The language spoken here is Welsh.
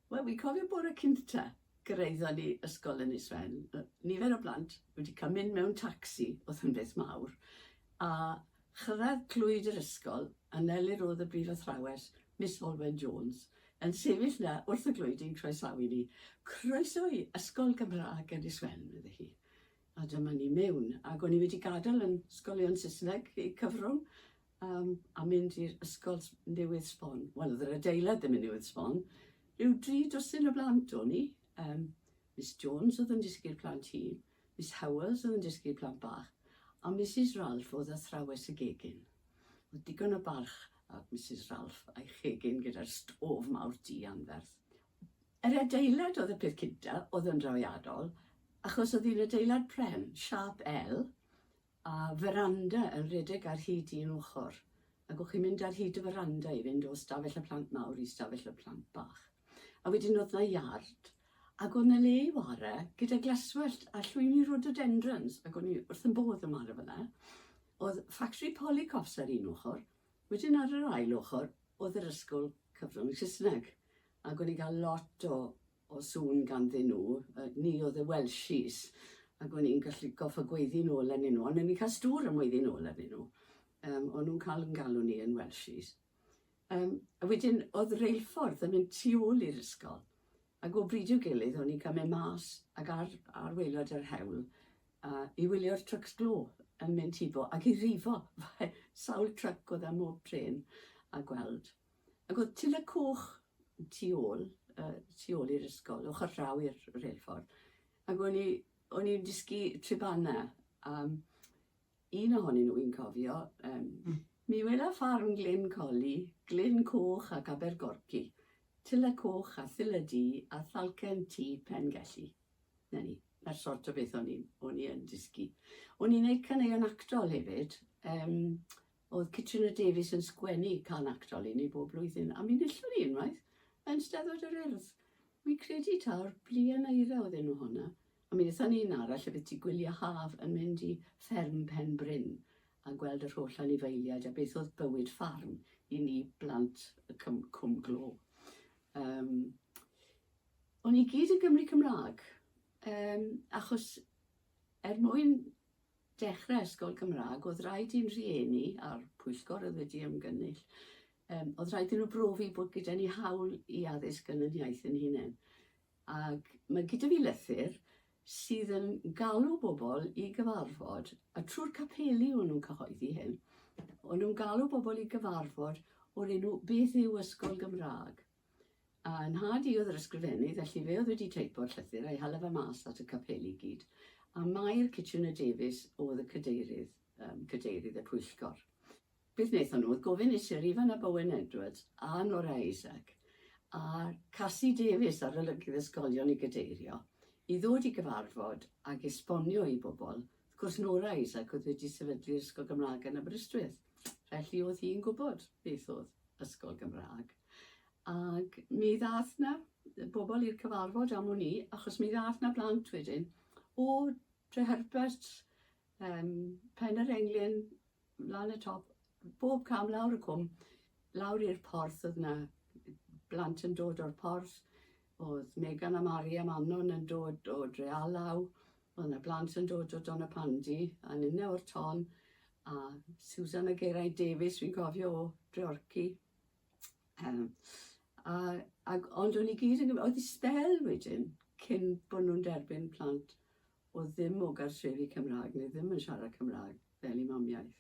Wel, wi'n cofio bore cynta gyraeddon ni Ysgol Ynys Wen, nifer o blant wedi cael mynd mewn tacsi, oedd yn beth mawr, a chyrraedd clwyd yr ysgol, a nelir oedd y brif athrawes, Miss Olwen Jones, yn sefyll 'na wrth y glwyd i'n croesawu ni. Croeso i Ysgol Gymraeg Ynys Wen, medde hi. A dyma ni mewn, ac o'n i wedi gadael yn ysgolion Saesneg eu cyfrwng, um, a mynd i'r ysgol newydd sbon. Wel, oedd yr adeilad ddim yn newydd sbon. Rhyw dri dwsin o blant o'n i. Um, Miss Jones oedd yn dysgu'r plant hŷn, Miss Howells oedd yn dysgu'r plant bach, a Mrs Ralph oedd athrawes y gegin. Oedd digon o barch at Mrs Ralph a'i chegin gyda'r stof mawr du anferth. Yr adeilad oedd y peth cynta, oedd yn drawiadol, achos oedd hi'n adeilad pren, siâp L, a feranda yn rhedeg ar hyd un ochr, ac o'ch chi'n mynd ar hyd y feranda i fynd o stafell y plant mawr i stafell y plant bach. A wedyn oedd 'na iard, ac oedd 'na le i ware gyda glaswellt a llwyni rhododendrons, ac o'n i wrth 'y modd yn ware fan'na. Oedd factory Polycoffs ar un ochr, wedyn ar yr ail ochr oedd yr ysgol cyfrwng Saesneg, ac o'n i'n cael lot o o sŵn ganddyn nhw, ni oedd y Welshies, ac o'n i'n gallu goffa gweiddi nôl arnyn nhw, ond o'n i'n cael stŵr am weiddi nôl arnyn nhw. Um, o'n nhw'n cael yn galw ni yn Welshies. Um, a wedyn oedd reilffordd yn mynd tu ôl i'r ysgol, ac o bryd i'w gilydd o'n i'n cael mynd mas ac ar, ar waelod yr hewl uh, i wylio'r trycs glo yn mynd hibo ac i rifo sawl tryc oedd am mob trên a gweld. Ac oedd Tila Coch tu ôl, uh, tu ôl i'r ysgol, ochr draw i'r reilffordd. Ac o'n i, o'n i'n dysgu tribana. Um, un ohonyn nhw i'n cofio, um, mm. Mi wela ffarm Glyn Coli, Glyn Coch ac Abergorci, Tila Coch a Thila Du a Thalcen Tŷ Pengelli. Na ni, na'r sort o beth o'n i, o'n i yn dysgu. O'n i'n neud caneuon actol hefyd. Um, Oedd Kitrina Davies yn sgwennu cân actol i ni bob blwyddyn, a mi enillon ni unwaith yn Steddfod yr Urdd. Wi'n credu taw'r Blian Eira oedd enw honna. A mi wnaethon ni un arall ambiti gwyliau haf yn mynd i fferm Pen Bryn a gweld yr holl anifeiliaid a beth oedd bywyd ffarm i ni blant y Cwm, Cwm Glo. Um, o'n i gyd yn Gymru Cymraeg, um, achos er mwyn dechrau ysgol Gymraeg, oedd rhaid i'n rhieni, a'r pwyllgor oedd wedi ymgynnull, um, oedd rhaid iddyn nhw brofi bod gyda ni hawl i addysg yn yn iaith yn hunain. Ac mae gyda fi lythyr sydd yn galw bobl i gyfarfod, a trwy'r capeli o'n nhw'n cyhoeddi hyn, o'n nhw'n galw bobl i gyfarfod o'r enw Beth yw Ysgol Gymraeg? A 'nhad i oedd yr ysgrifennydd, felly fe oedd wedi teipo'r llythyr a'i hala fe mas at y capeli i gyd. A Mair Kitchener Davies oedd y cadeirydd, um, cadeirydd y pwyllgor. Beth wnaethon nhw oedd gofyn i Syr Ifan ab Owen Edwards a Nora Isaac a Cassie Davies, arolygydd ysgolion i gadeirio, i ddod i gyfarfod ac esbonio i bobl. Wrth gwrs, Nora Isaac oedd wedi sefydlu'r Ysgol Gymraeg yn Aberystwyth, felly oedd hi'n gwybod beth oedd Ysgol Gymraeg. Ac mi ddath 'na bobl i'r cyfarfod am wn i, achos mi ddath 'na blant wedyn o Treherbert, um, Pen yr Englyn, lan y top, bob cam lawr y cwm, lawr i'r porth oedd 'na blant yn dod o'r porth, oedd Megan a Mari a Manon yn dod o Drealaw, oedd 'na blant yn dod o Donapandy, a ninne o'r Ton, a Susan a Geraint Davies fi'n cofio o Dreorci. Um, a, ag, ond o'n i gyd yn... Oedd i sbel wedyn cyn bod nhw'n derbyn plant oedd ddim o gartrefi Cymraeg neu ddim yn siarad Cymraeg fel eu mamiaith.